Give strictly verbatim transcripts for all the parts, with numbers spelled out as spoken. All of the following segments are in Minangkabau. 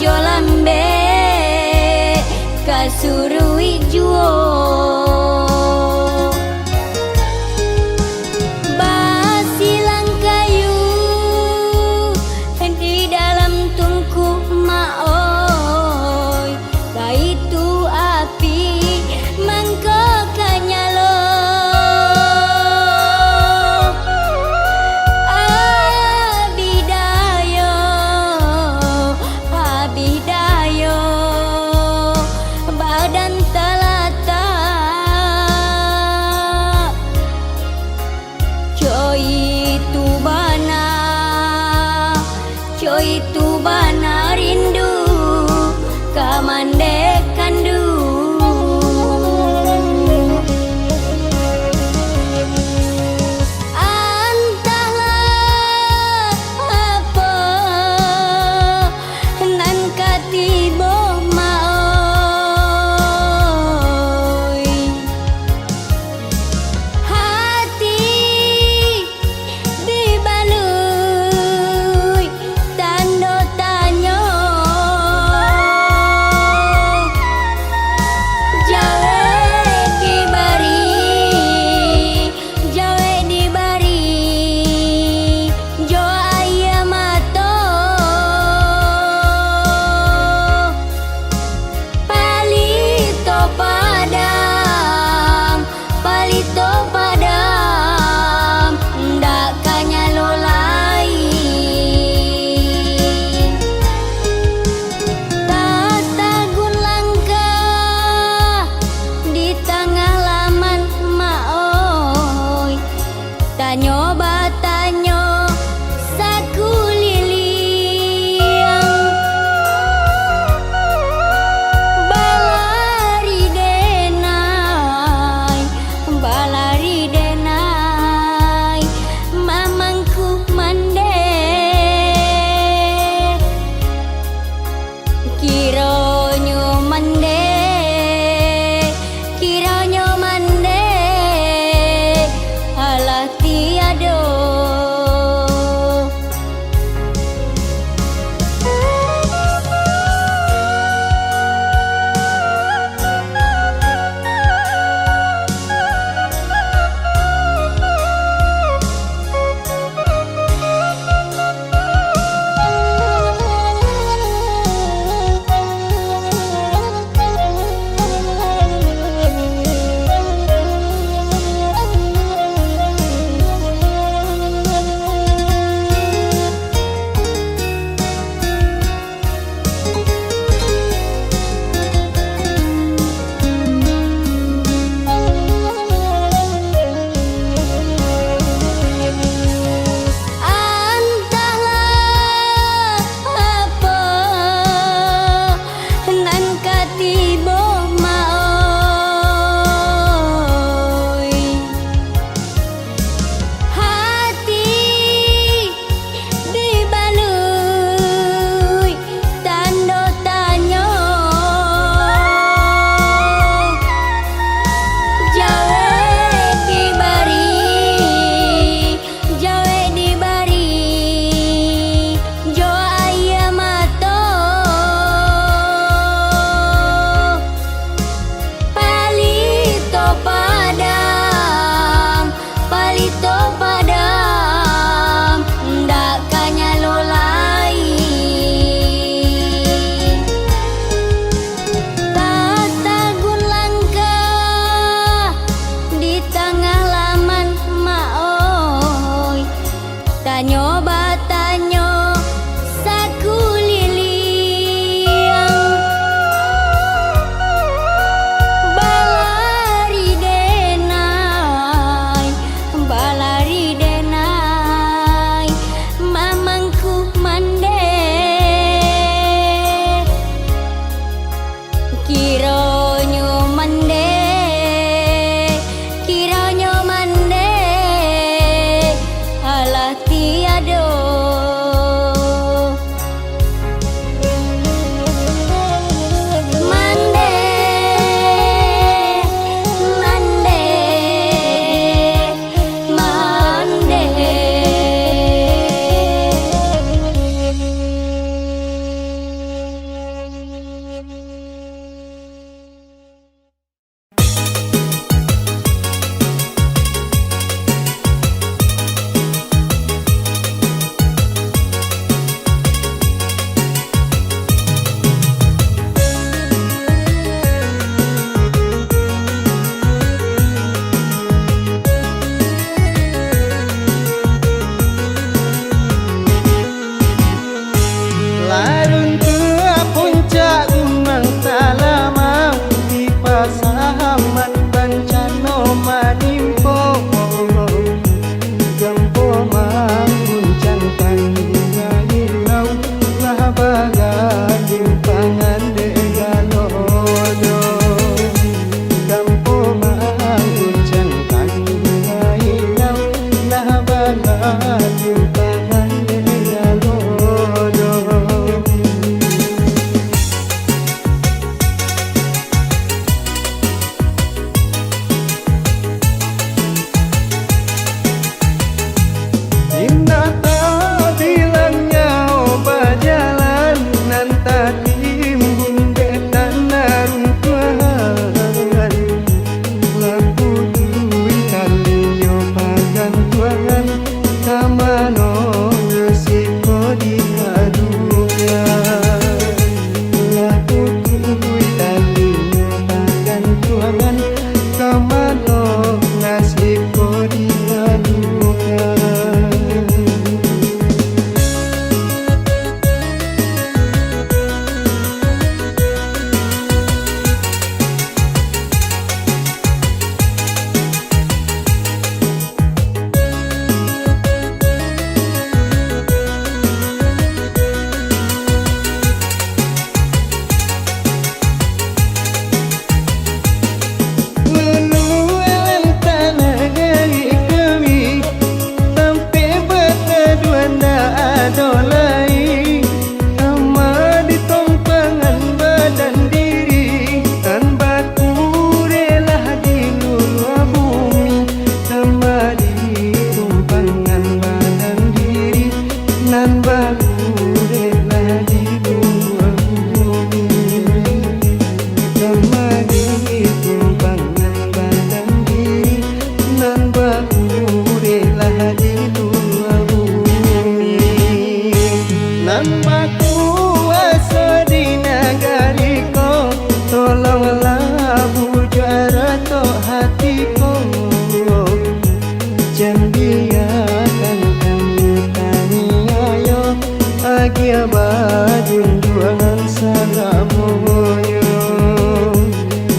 jo lambek ka suruik juo. Basilang kayu di dalam tungku, Mak oi, baitu api mangko ka nyalo. Abih dayo, abih dayo, badan talatak. Coi tu bana, coi tu bana rindu ka mandeh kanduang. Antahlah apo nan ka tibo, Mak oi. Hati dibaluik tando tanyo. Runtuah puncak gunuang Talamau, di pasahaman bancano manimpo. Gampo mangguncang tanah ilau, lah bagalimpangan dek galodo. Gampo mangguncang tanah ilau, lah bagalimpangan dek galodo. Indak tabilang nyawo bajalan, nan tatimbun dek tanah runtuahan. Lah putuih talinyo pagantuangan, ka mano nasib ko diadukan. Lah putuih talinyo pagantuangan, ka mano nasib ko diadukan. Luluahan tanah dari kami, tampek bataduah ndak ado lai. Kama ditompangan badan diri, nan bakurek lah di luluah bumi. Kama ditompangan badan diri, nan bakurek lah di luluah bumi. Kama ditompangan badan diri, nan bakurek lah di luluah bumi. Nan bakuaso di nagari ko, tolonglah bujuak ratok hati ko. Jan biakan kami taniayo, agiah bajunjuangan salamonyo.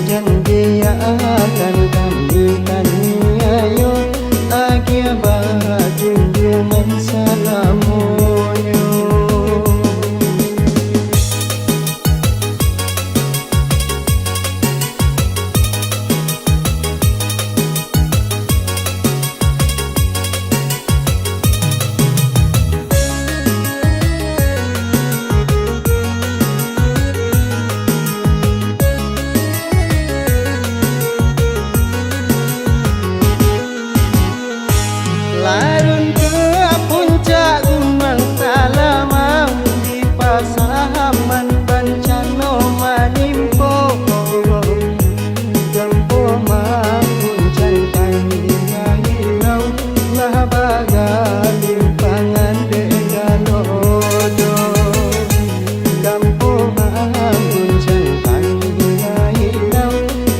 Jan biakan kami taniayo, agiah bajunjuangan salamonyo. Lah runtuah puncak gunuang Talamau, di pasahaman bancano manimpo. Gampo mangguncang tanah ilau, lah bagalimpangan dek galodo. Gampo mangguncang tanah ilau,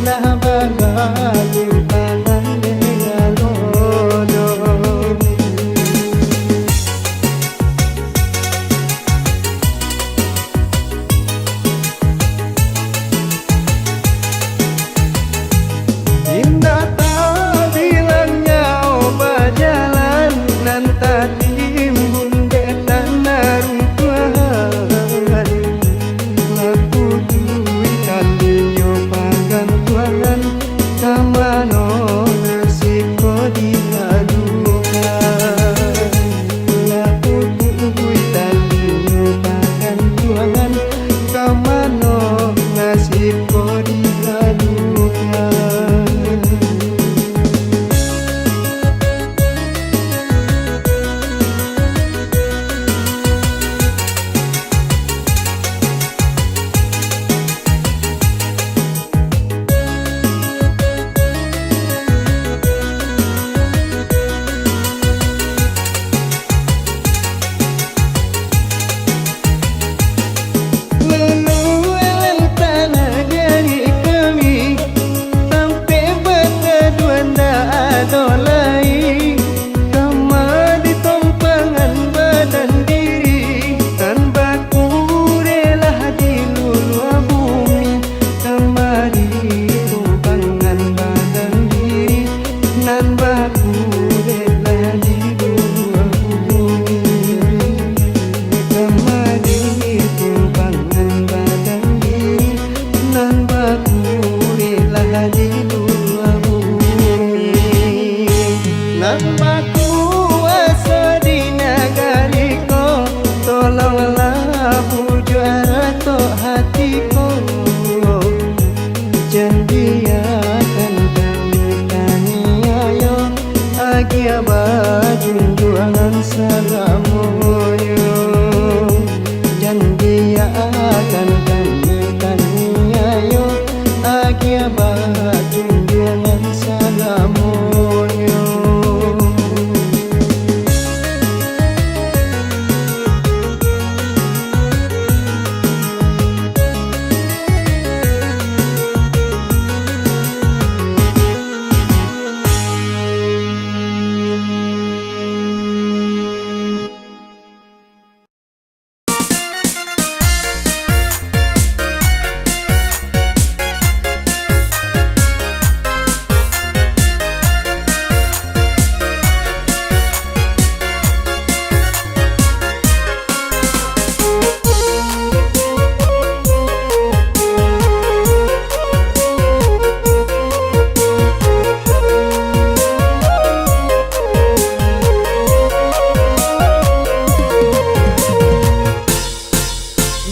lah bagalimpangan dek galodo. Akan kami taniayo, agiah batunjuangan salamonyo.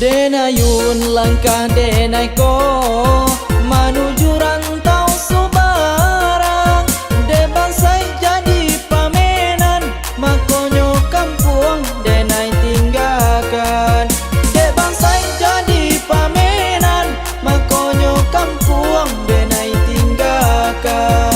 Denayun langkah denai ko manuju rantau subarang. Dek bansaik jadi pamenan, makonyo kampuang denai tinggakan. Dek bansaik jadi pamenan, makonyo kampuang denai tinggakan.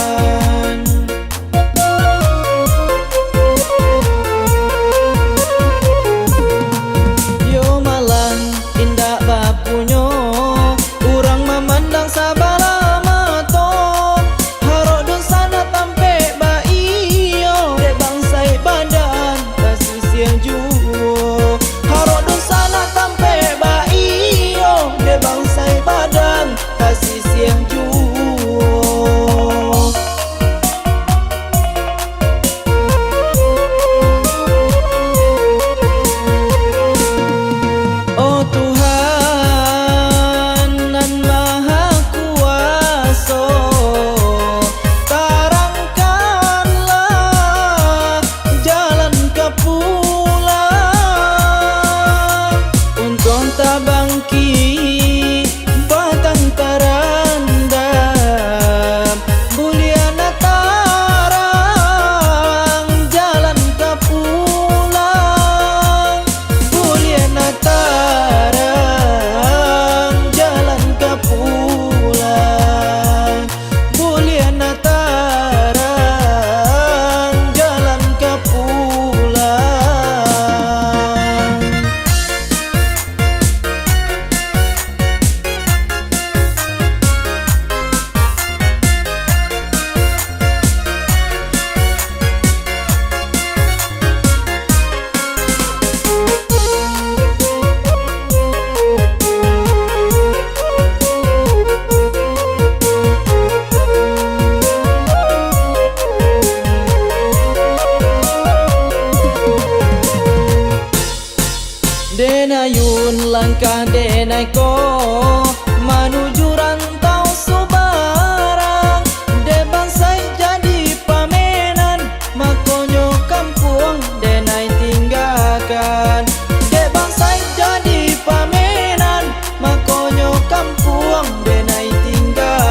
Yo malang indak bapunyo, urang mamandang sabalah mato. Harok dunsanak tampek baiyo, dek bansaik badan tasisiang juo. Harok dunsanak tampek baiyo, dek bansaik badan tasisiang juo. Oh Tuhan nan Maha Kuaso, tarangkanlah jalan ka pulang, untuang tabangkik batang tarandam, buliah na tarang jalan ka pulang, buliah na tarang jalan ka pulang, buliah na tarang jalan ka pulang. Denayun langkah denai ko manuju rantau subarang. Dek bansaik jadi pamenan, makonyo kampuang denai tinggakan. Dek bansaik jadi pamenan, makonyo kampuang denai tinggakan.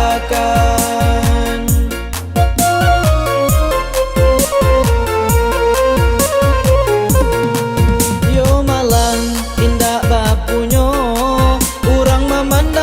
Yo malang indak bapunyo, urang mamandang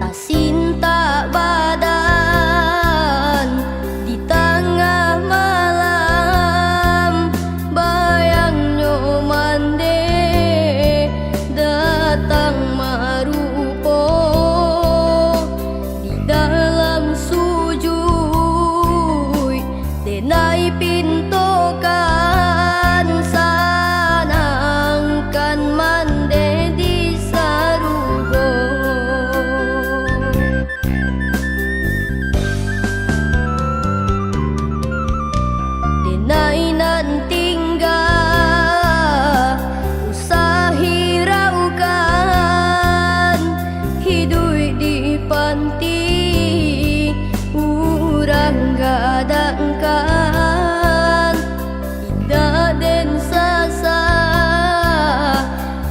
Tasintak badan di tangah malam, bayangnyo mandeh datang marupo. Di dalam sujuik, denai pintokan, sanangkan mandeh di sarugo. Denai nan tingga usah hiraukan, hiduik di panti urang gadangkan. Indak den sasa,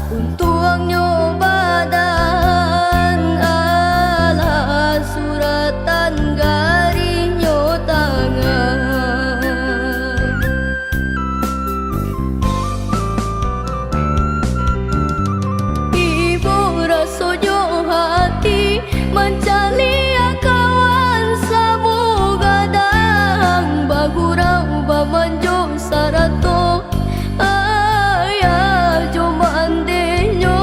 untuangnyo badan, alah suratan garihnyo tangan. Ibo rasonyo hati mancaliak kawan samo gadang, bagurau bamanjo sarato ayah jo mandehnyo,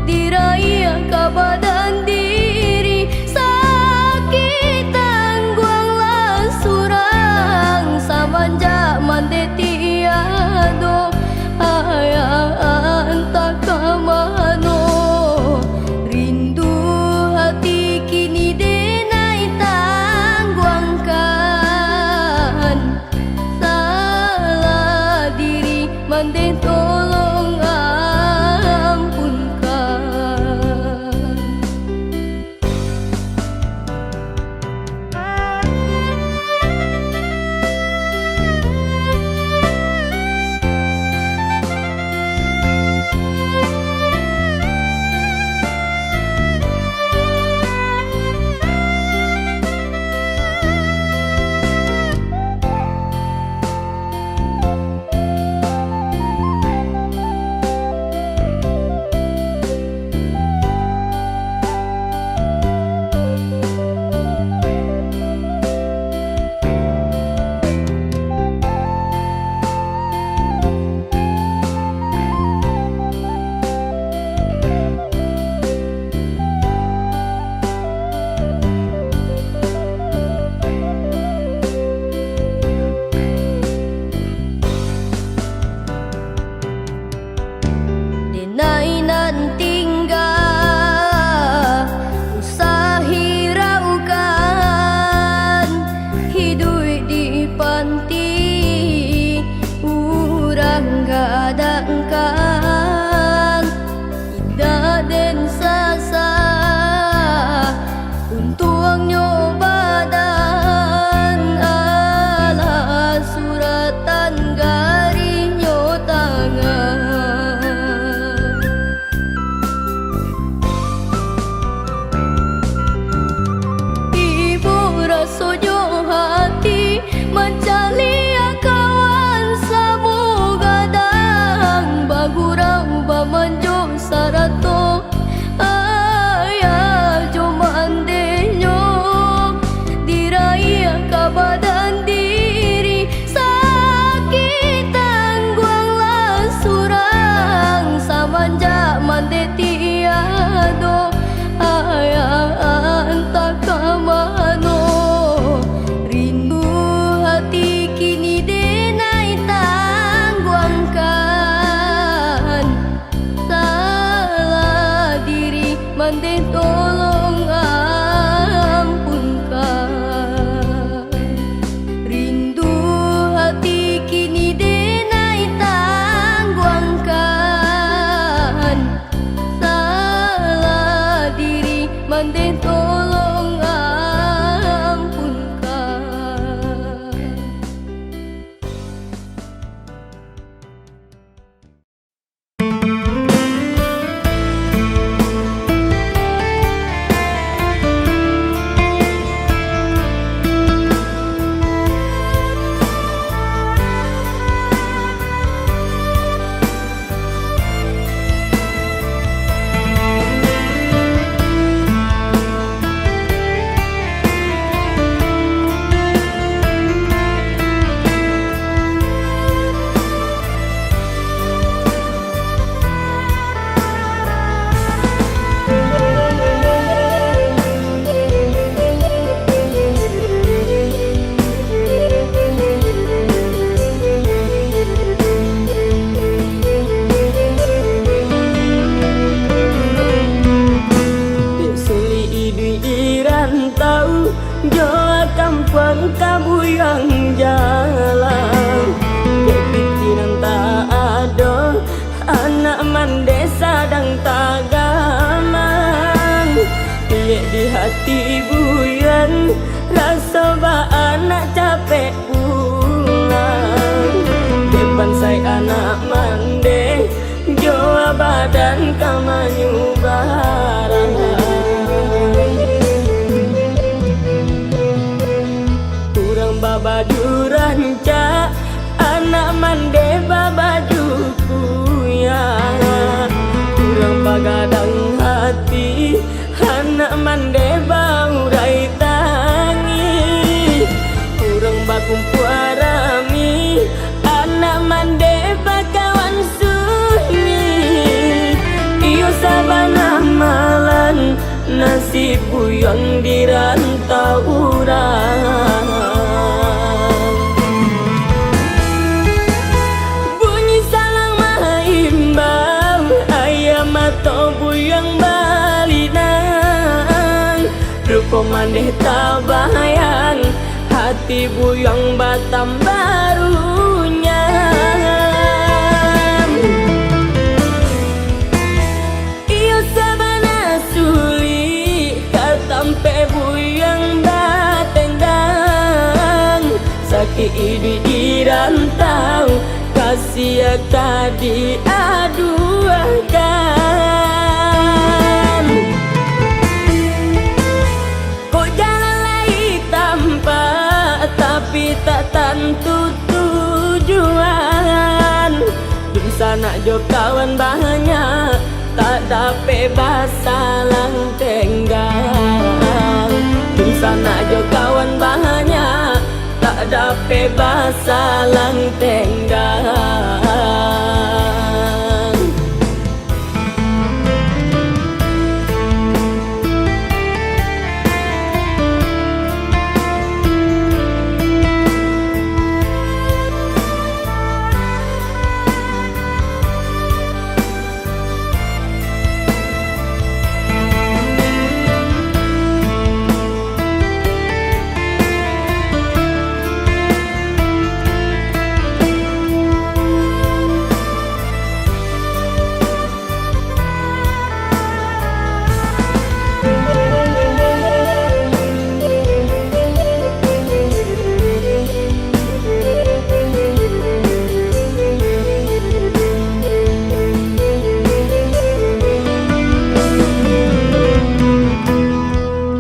diraiah ka badan diri, sakik tangguanglah surang, samanjak mandeh tiado, ayah antah ka mano, rindu hati kini denai tangguangkan. Salah diri mandeh tolong ampunkan. manyubarang. Urang babaju rancak, anak mandeh babaju kuyang. Urang bagadang hati, anak mandeh baurai tangih. Urang bakumpua rami, anak mandeh bakawan sunyi. Iyo sabana malang, nasib buyuang di rantau urang. Bunyi salang maimbau, aia mato buyuang balinang. Rupo mandeh tabayang, hati buyuang batambah runyam. Iyo sabana sulik ka tampek buyuang batenggang. Sakik iduik di rantau, kasiah ka diaduahkan. Kok jalan lai tampak, tapi tak tantu tujuan. Dunsanak jo kawan banyak, tak dapek basalang tenggang. Dunsanak jo kawan banyak, tak dapek basalang tenggang.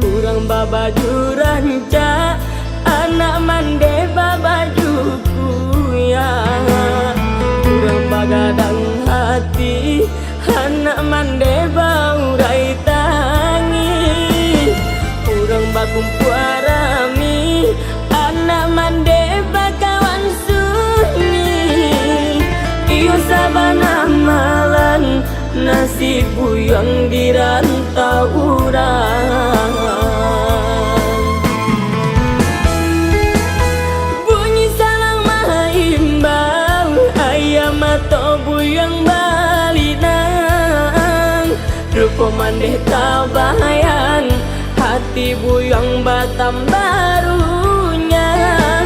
Urang babaju rancak, anak mandeh babaju kuyang. Urang bagadang hati, anak mandeh baurai tangih. Urang bakumpua rami, anak mandeh bakawan sunyi. Iyo sabana malang, nasib buyuang di rantau urang. Bunyi salang maimbau, aia mato buyuang balinang. Rupo mandeh tabayang, hati buyuang batambah runyam.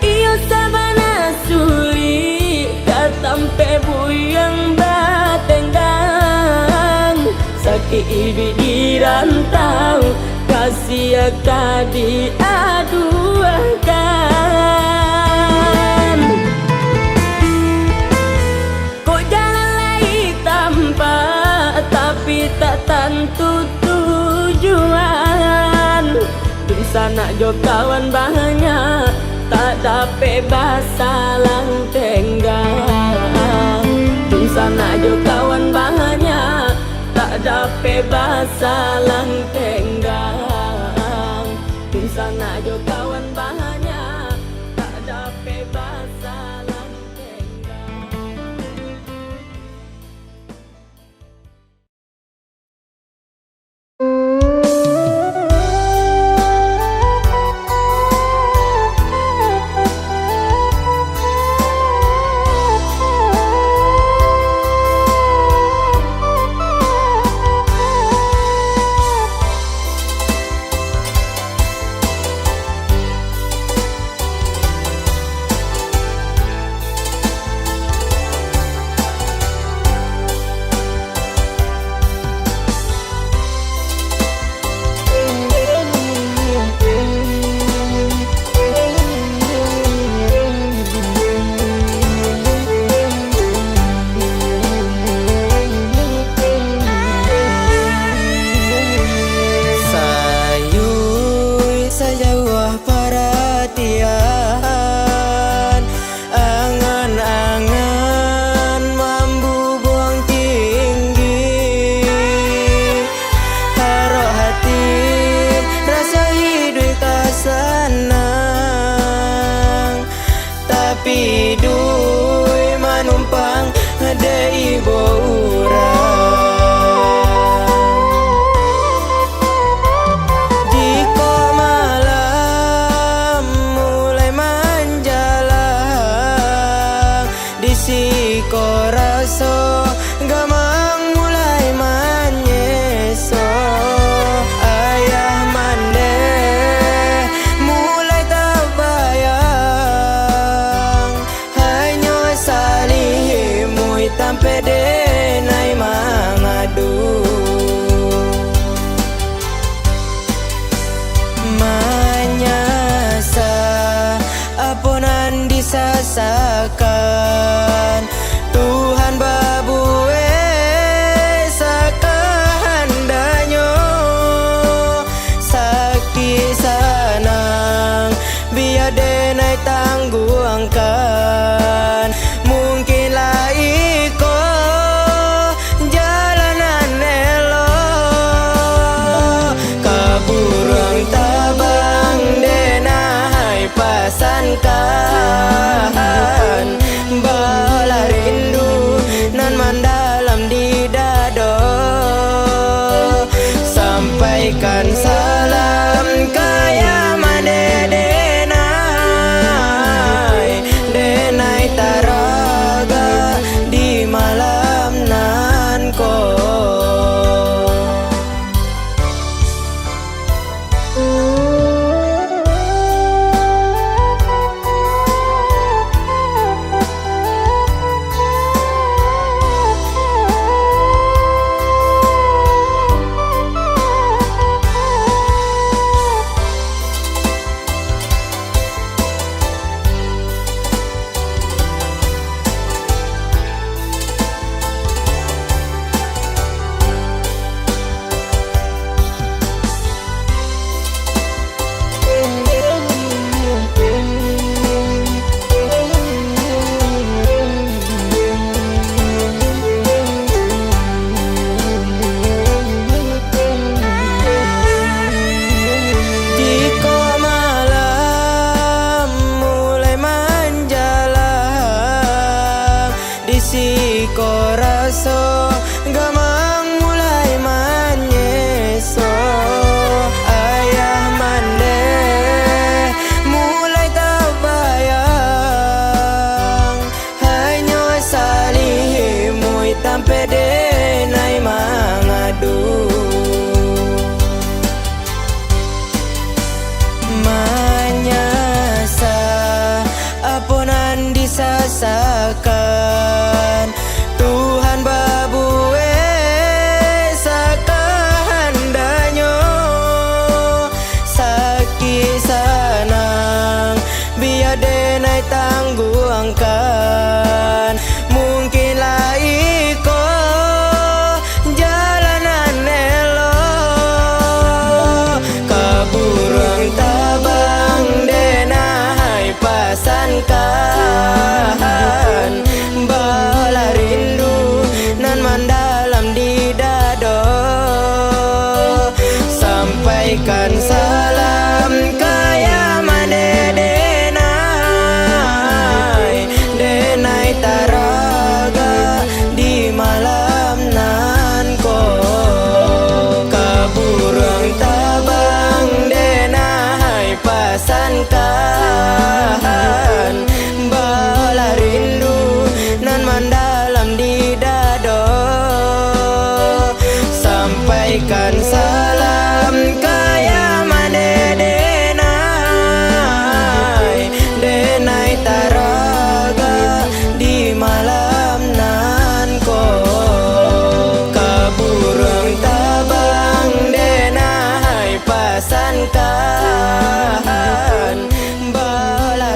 Iyo sabana sulik ka tampek buyuang batenggang. Sakik iduik di rantau, kasiah ka diaduahkan. Kok jalan lai tampak, tapi tak tantu tujuan. Dunsanak jo kawan banyak, tak dapek basalang tenggang. Dunsanak jo kawan banyak, tak dapek basalang tenggang. Dunsanak jo kawan banyak, tak dapek basalang tenggang. Apo nan disasakan, Tuhan babuwek sakahandaknyo. Sakik sanang, bia denai tangguangkan. Mungkin lah iko jalan nan elok. Ka buruang tabang denai pasankan, baolah rindu nan mandalam di dado. Sampaikan salam ka Ayah Mande denai, denai taragak di malam nan ko. Jikok malam mulai manjalang, di siko raso gamang mulai manyeso. Ayah Mande mulai tabayang, hanyo salimuik tampek denai mangadu. Manyasa, apo nan disasakan, Tuhan babuwek sakahandaknyo. Sakik sanang, bia denai tangguangkan. Mungkin lah iko jalan nan elok. Ka buruang tabang denai pasankan, baolah rindu nan mandalam di dado. Sampaikan salam ka Ayah Mande denai, denai taragak di malam nan ko. Ka buruang tabang denai pasankan, baolah rindu nan mandalam di dado. Sampaikan salam ka Ayah Mande denai, denai taragak di malam nan ko. Ka buruang tabang denai pasankan, baolah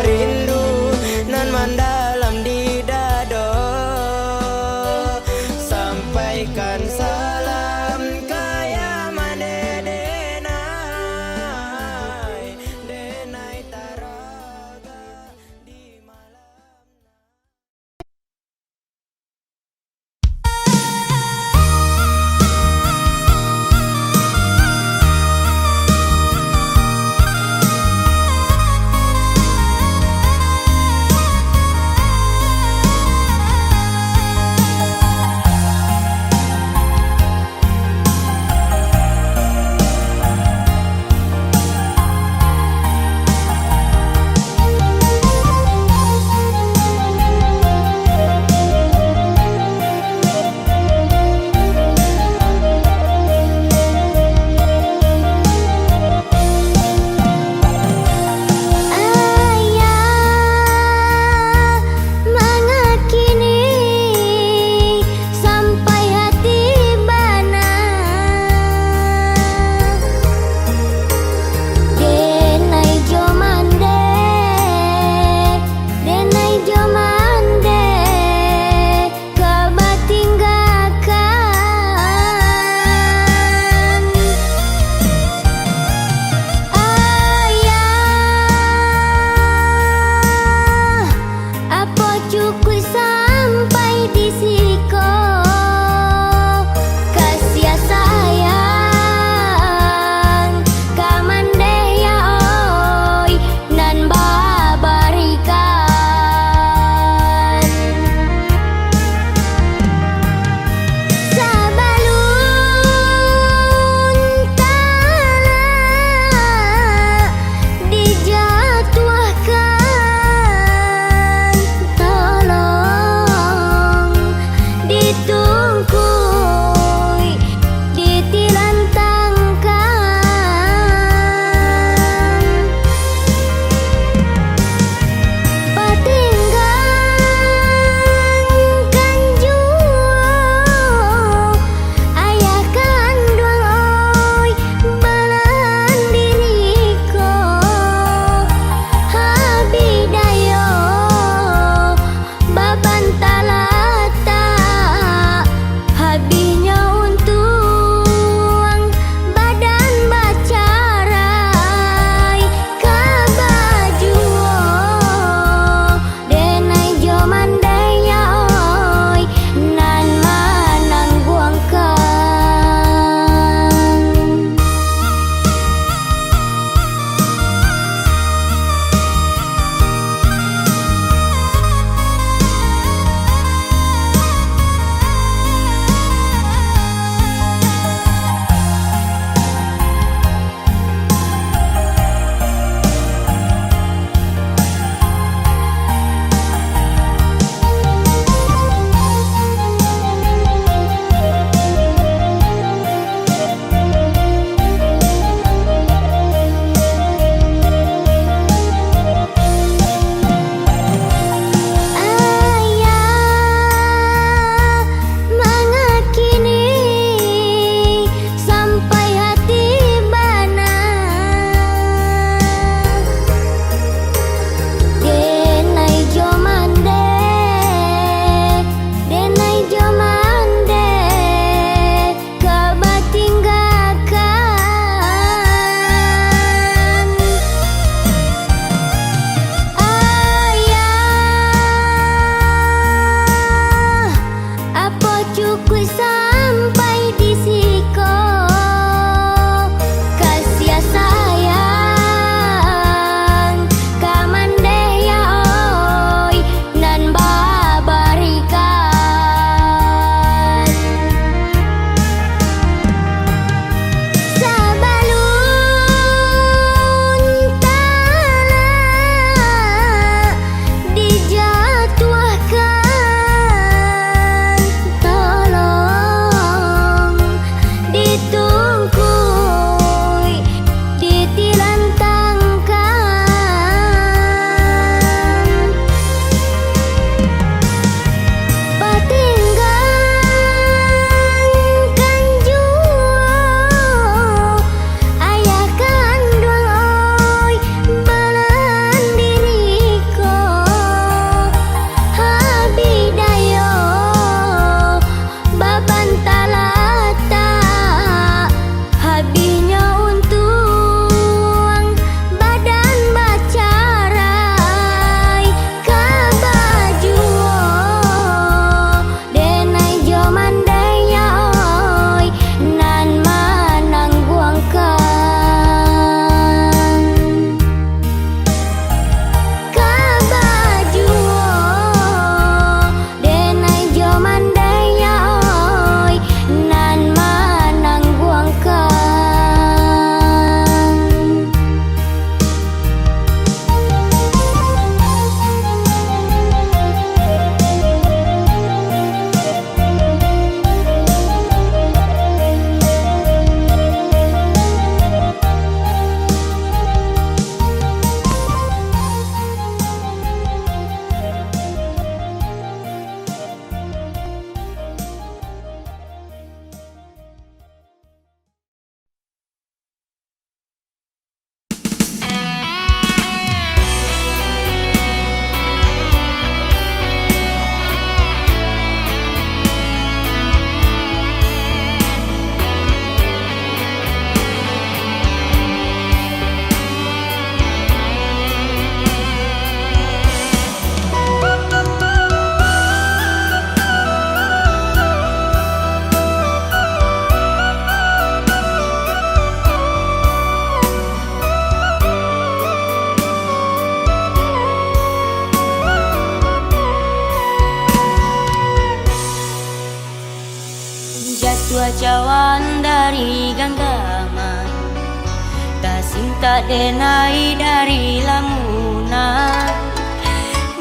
Tak denai dari lamunan,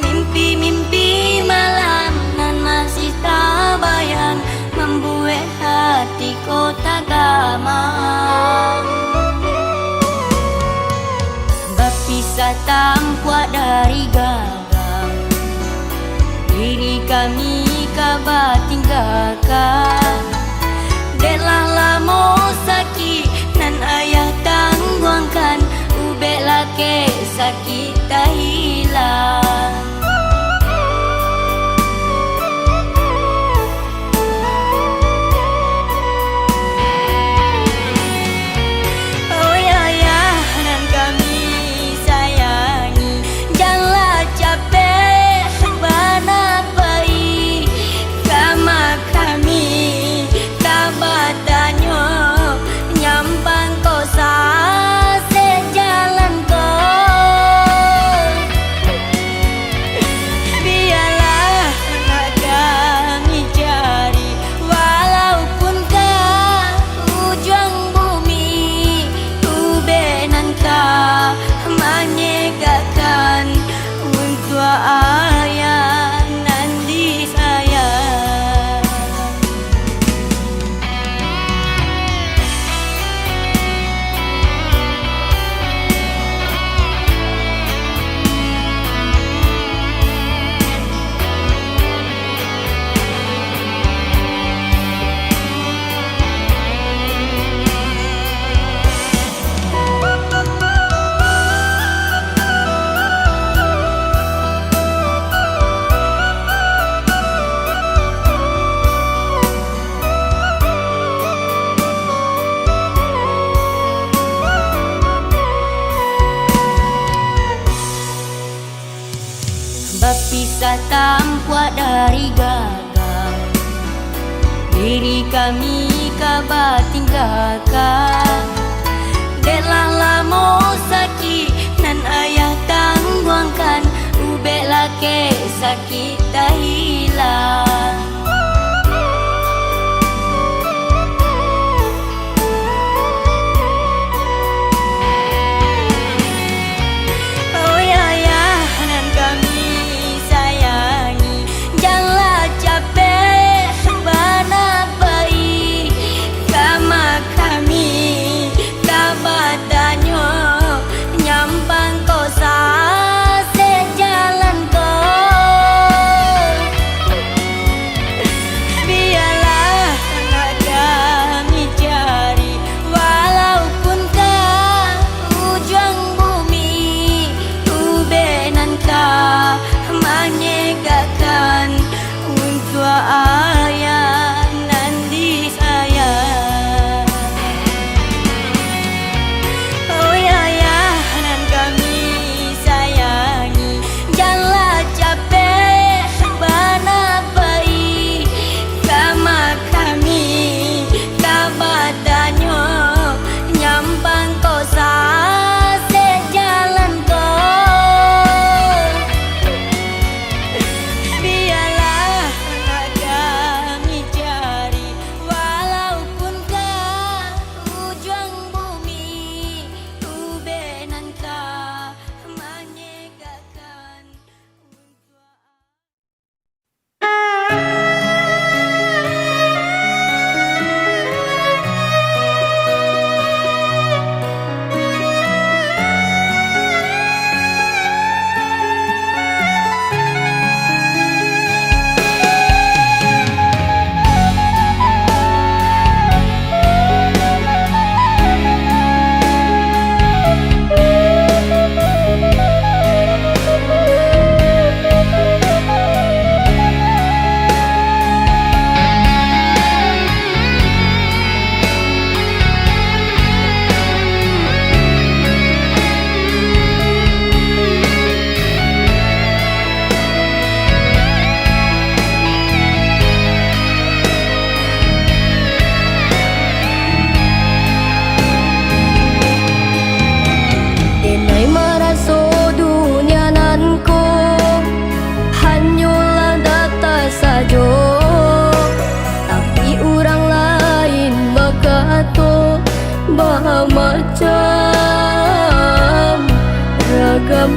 mimpi-mimpi malam nan masih tabayang, mambuek hati ko tagamang. Bapisah tampuak dari gadang, diri kami ka batinggakan. Dek lah lamo sakik nan ayah tangguangkan, ubek lakek sakik tahilang. Oi ayah nan kami sayangi, janlah capek bana pai, kama kami ka batanyo, nyampang ko sasek jalan ko. Bialah nak kami cari, walaupun ka ujuang bumi, ubek nan ka manyegakkan untuak ayah nan disayang. Bapisah tampuak dari gadang, diri kami ka batinggakan. Dek lah lamo sakik nan ayah tangguangkan, ubek lakek sakik tahilang. Oi ayah nan kami sayangi, janlah capek bana pai, kama kami ka batanyo, nyampang ko sasek jalan ko.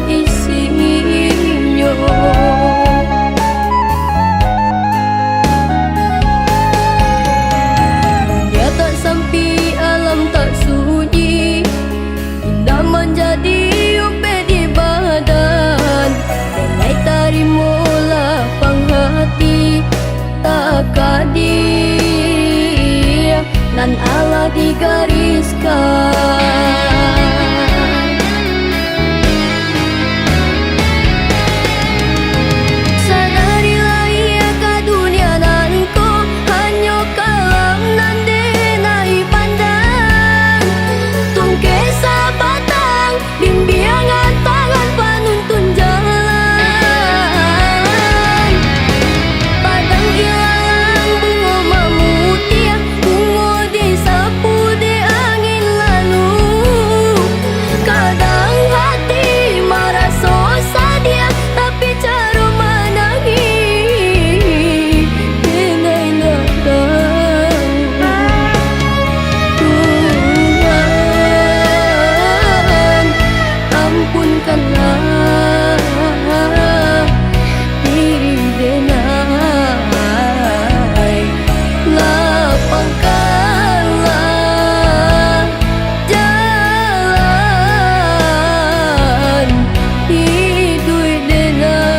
isinyo. Dunia tak sampi, alam tak sunyi, indak manjadi upek di badan. Denai tarimolah panghati, takdir nan alah digariskan. Sadarilah ia ka dunia nan ko, hanyo kalam nan denai pandang. Tungkek sabatang bimbiangan tangan panuntun jalan. Padang ilalang bungo mamutiah, bungo disapu dek angin lalu. Kadang hati maraso sadiah, tapi caro manangih denai indak tahu. Tuhan, ampunkanlah diri denai, lapangkanlah jalan iduik denai.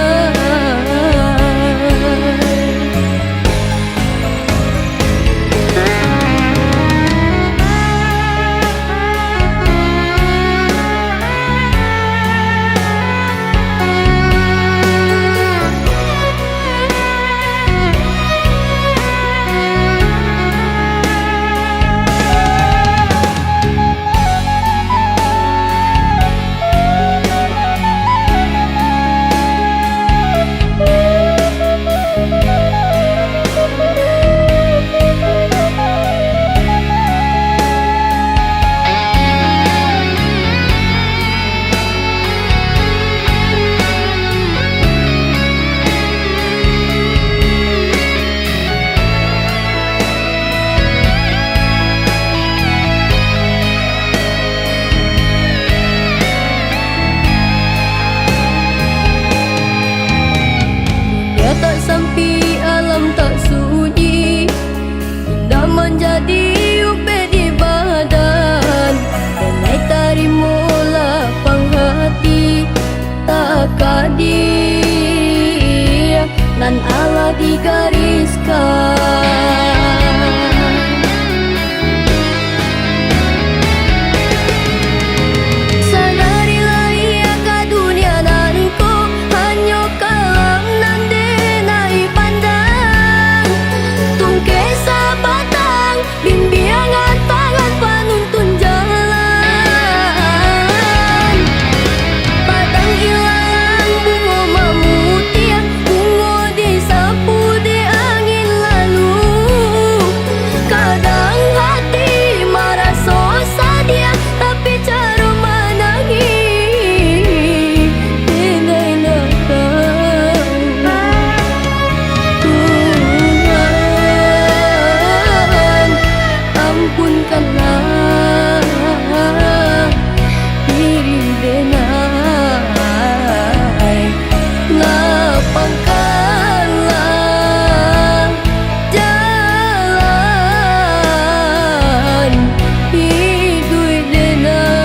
Dunia tak sampi, alam tak sunyi, indak manjadi upek di badan. Denai tarimolah panghati, takdir nan alah digariskan. Sadarilah ia ka dunia nan ko, hanyo kalam nan denai pandang. Tungkek sabatang bimbiangan tangan panuntun jalan. Padang ilalang bungo mamutiah, bungo disapu dek angin lalu. Kadang hati maraso sadiah, tapi caro manangih denai indak tahu. Tuhan, ampunkanlah diri denai, lapangkanlah jalan iduik denai.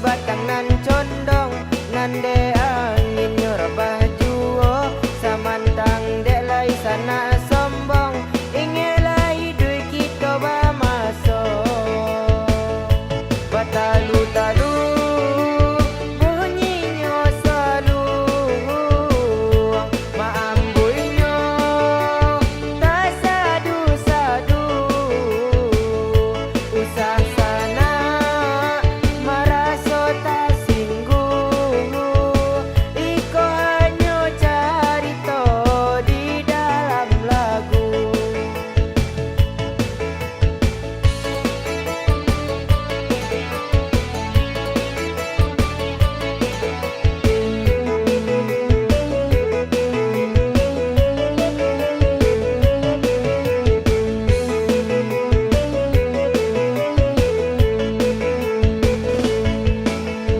Batang nan condong, nan dek angin nyo rabah juo, samantang dek lai sanak sombong, ingeklah iduik kito bamaso. Batalu-talu bunyinyo saluang, maambuinyo tasadu-sadu. Usah sanak maraso tasingguang, iko hanyo carito di dalam lagu.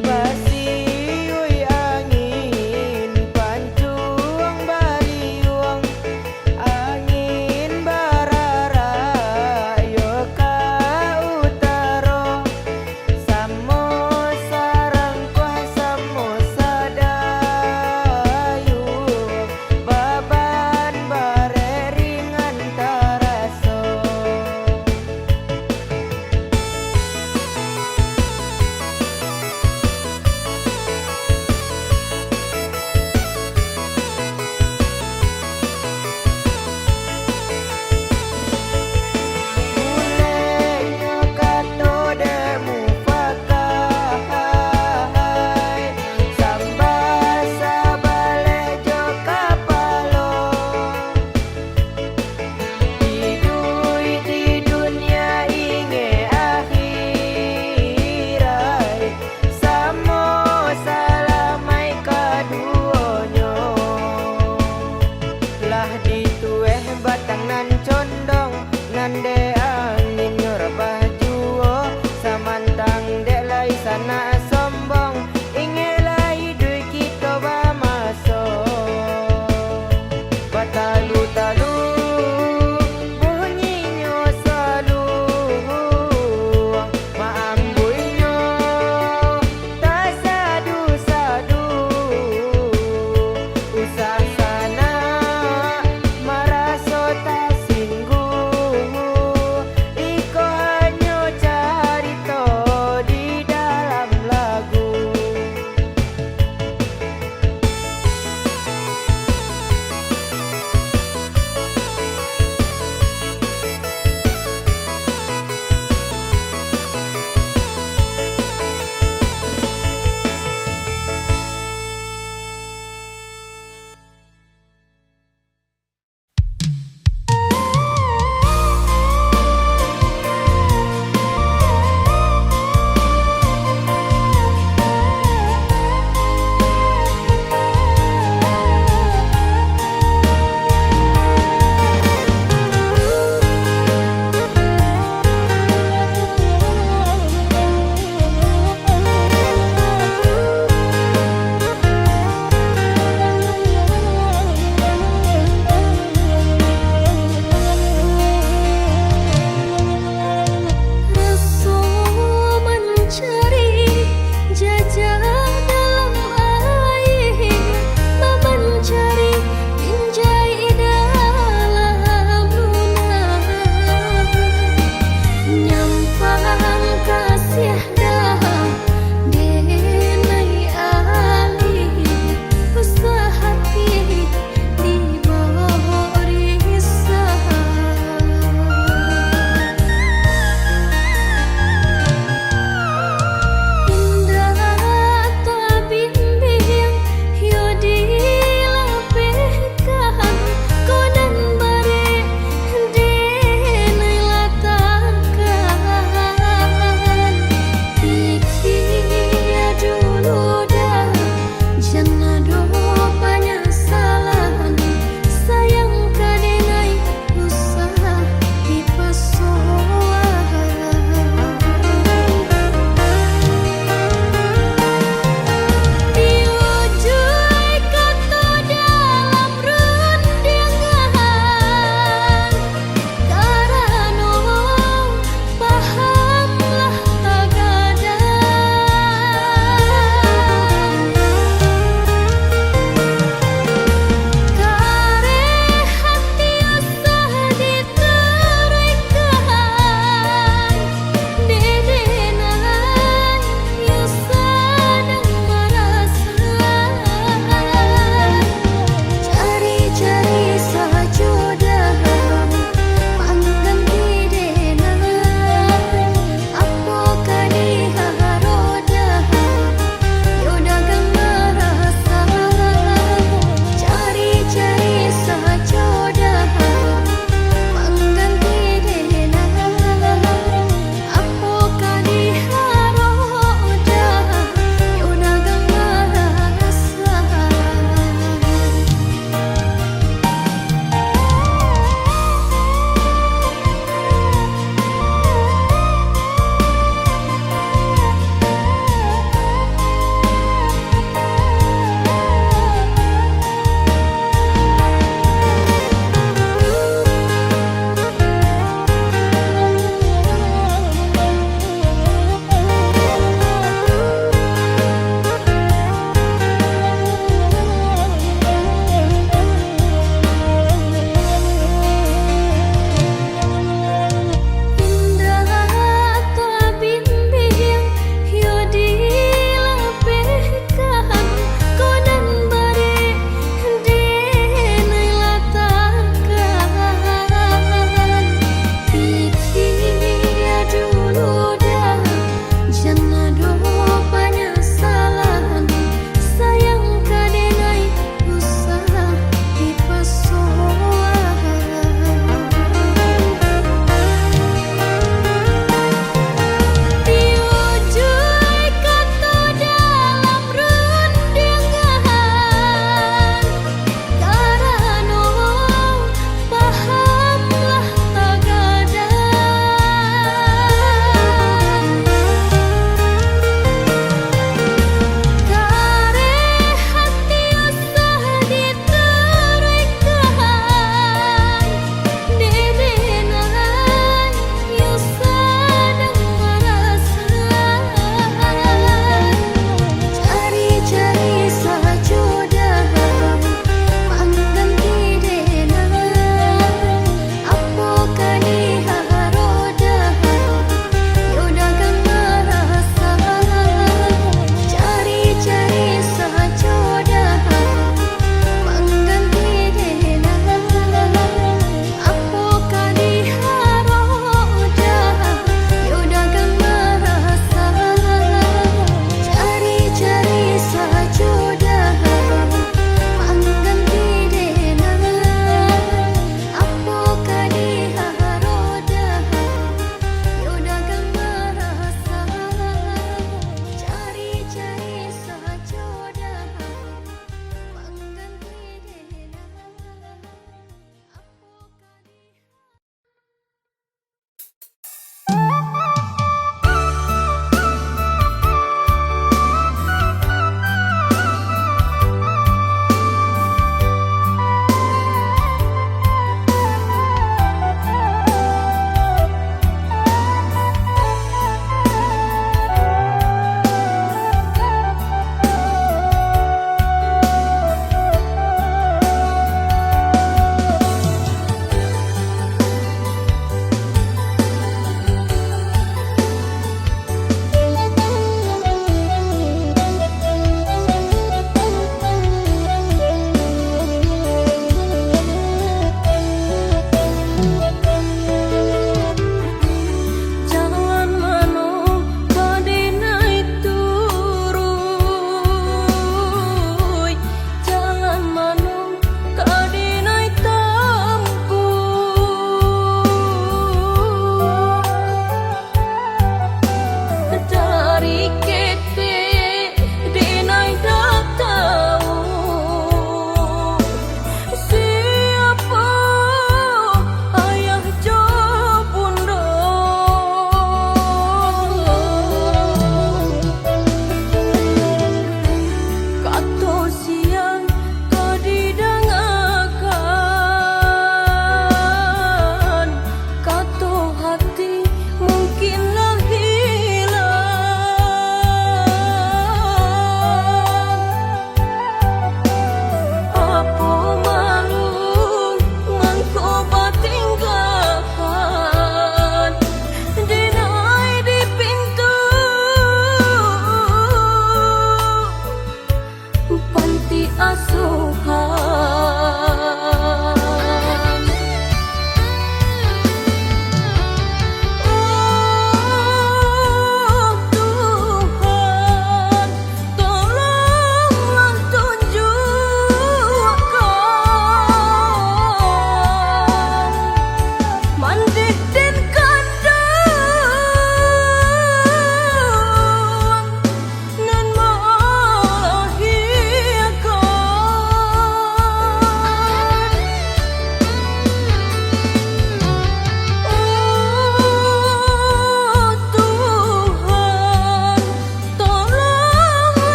Basiuik angin pancuang baliuang, angin bararak yo ka utaro, samo sarangkuah samo sadayuang, baban barek ringan taraso. Bulehnyo kato dek mufakaik, sambah sabaleh jo kapalo. Iduik di dunia ingek akhiraik, samo salamaik kaduonyo. Lah ditueh batang nan condong, nan dek angin nyo rabah juo, samantang dek lai sanak sombong, ingeklah iduik kito bamaso. Batalu-talu bunyinyo saluang, maambuinyo tasadu-sadu. Usah sanak maraso tasingguang, iko hanyo carito di dalam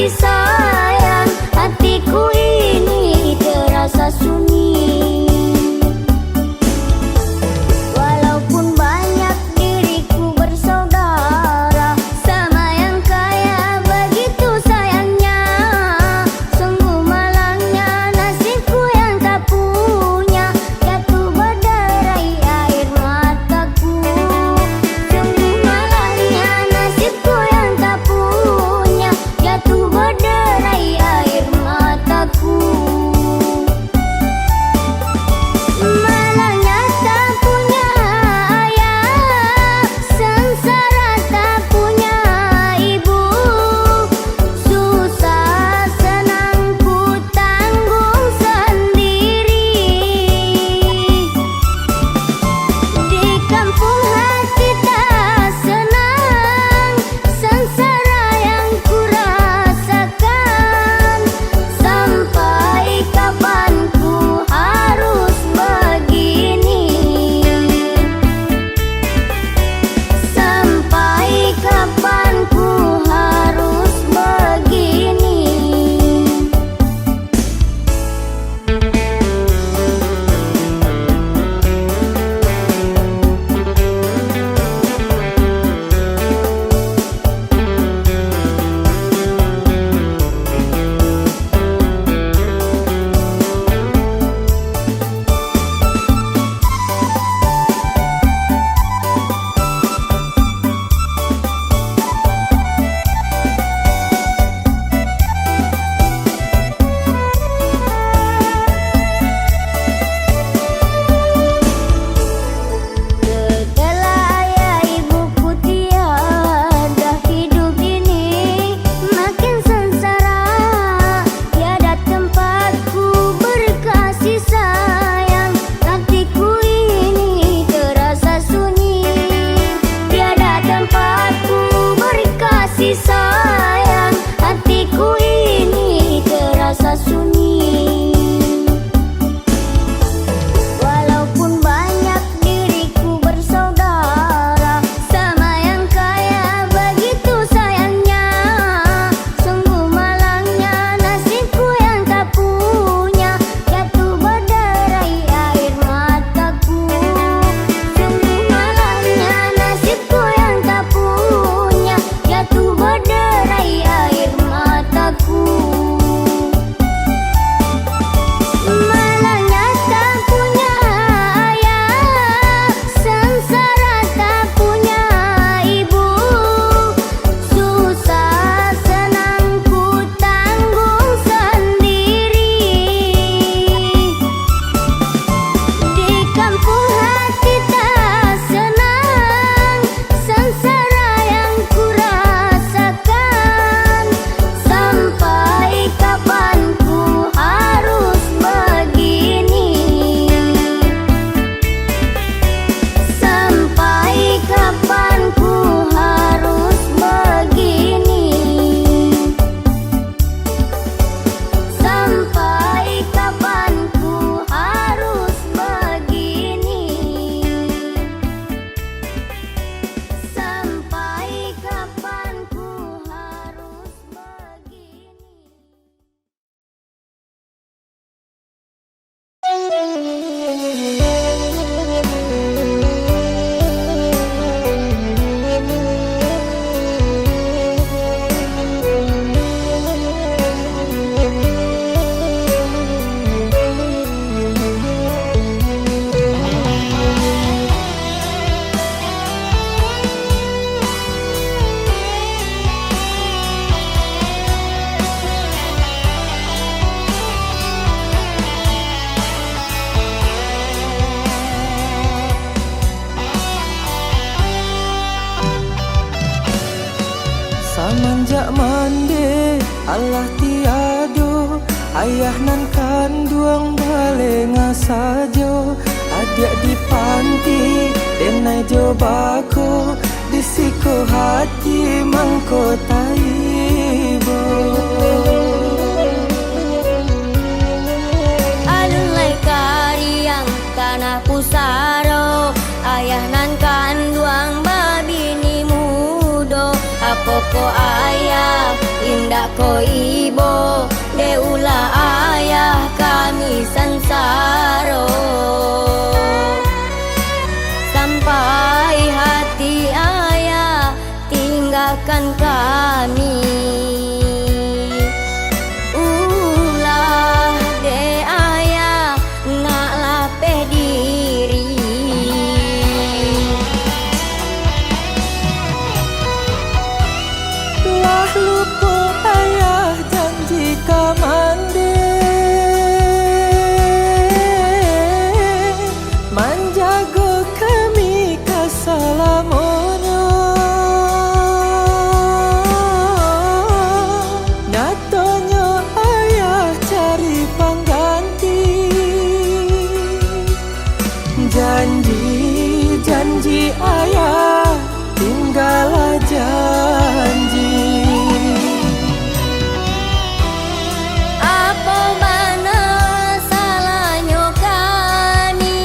Sayang, hatiku ini terasa sunyi. Walaupun banyak diriku bersaudara, sama yang kaya begitu sayangnya. Sungguh malangnya nasibku yang tak punya, jatuh berderai air mataku. Sungguh malangnya nasibku yang tak punya, jatuh berderai air mataku. Malangnya tak punya ayah, sengsara tak punya ibu, susah senang ku tanggung sendiri. Di kampung hati tak senang, sengsara yang ku rasakan. Sampai kapan ku harus begini? Sampai kapan ku harus begini? Setelah ayah ibuku tiada, hidup ini makin sengsara. Tiada tempatku berkasih sayang, hatiku ini terasa sunyi. Tiada tempatku berkasih sayang, hatiku ini terasa sunyi. Walaupun banyak diriku bersaudara, sama yang kaya begitu sayangnya. Sungguh malangnya nasibku yang tak punya, jatuh berderai air mataku. Sungguh malangnya nasibku yang tak punya, jatuh berderai air mataku. Malangnya tak punya ayah, sengsara tak punya ibu, susah senang ku tanggung sendiri. Di kampung hati tak senang, sengsara yang ku rasakan. Sampai kapan ku harus begini? Sampai kapan ku harus begini? Sampai kapan ku harus begini? Sampai kapan ku harus begini? Samanjak mandeh alah tiado, ayah nan kanduang balengah sajo. Adiak di panti, denai jo bako, di siko hati mangko taibo. Alun lai kariang tanah pusaro, ayah nan kanduang babini mudo, Pokok ayah, indak ko ibo, dek ulah ayah kami sansaro. Sampai hati ayah tinggakan kami. Ulah dek ayah nak lapeh diri. Lah lupo ayah janji ka mandeh, manjago kami ka salamonyo. Nyatonyo ayah cari pangganti. Janji, janji ayah, tinggalah janji. Apo bana salahnyo kami?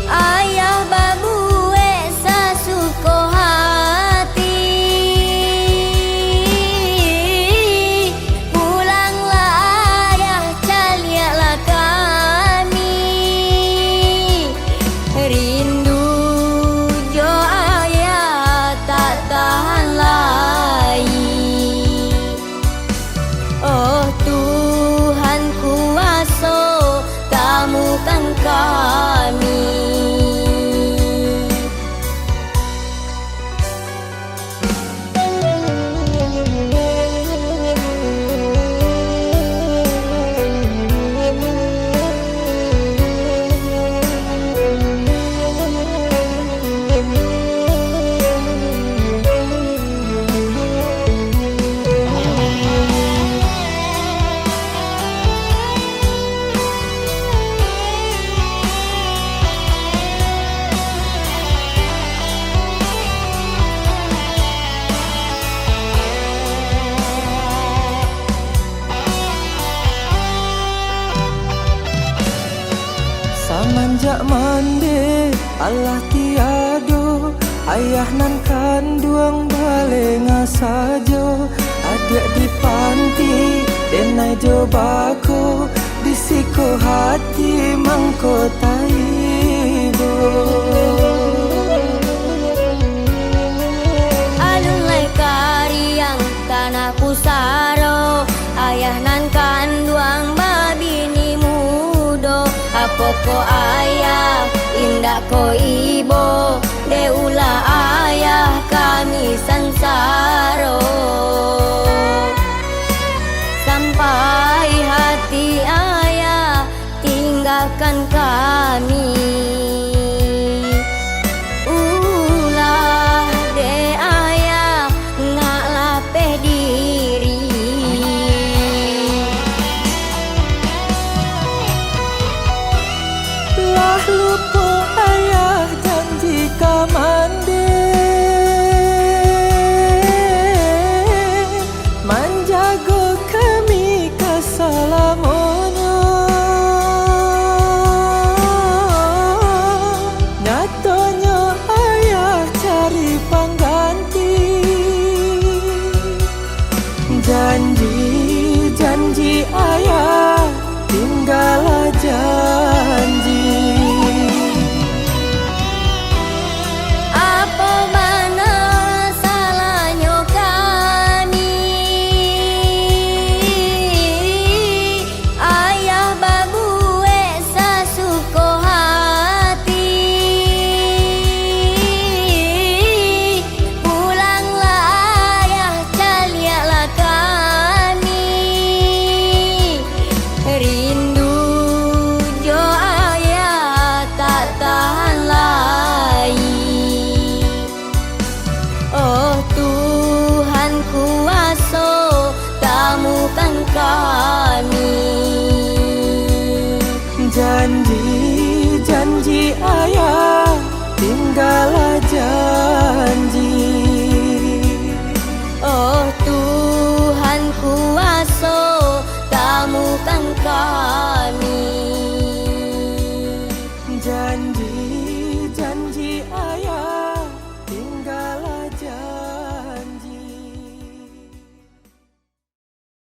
Ayah babuwek sasuko hati. Pulanglah ayah, caliaklah kami. Rindu jo ayah tak tahan lai. Oh Tuhan kuaso, tamukan kami. Samanjak mandeh alah tiado, ayah nan kanduang balengah sajo. Adiak di panti, denai jo bako, di siko hati mangko taibo. Alun lai kariang tanah pusaro, ayah nan kanduang babini mudo. Apo ko ayah, indak ko ibo, dek ulah ayah kami sansaro. Sampai hati ayah tinggakan kami. Ulah dek ayah nak lapeh diri. Lah lupo ayah janji ka mandeh, manjago kami ka salamonyo. Nyatonyo ayah cari pangganti. Janji, janji ayah, tinggalah janji. Apo bana salahnyo kami? Ayah babuwek sasuko hati. Pulanglah ayah, caliaklah kami. Rindu jo ayah tak tahan lai. Oh Tuhan kuaso, tamukan kami. Janji, janji ayah, tinggalah janji. Oh Tuhan kuaso, tamukan kami.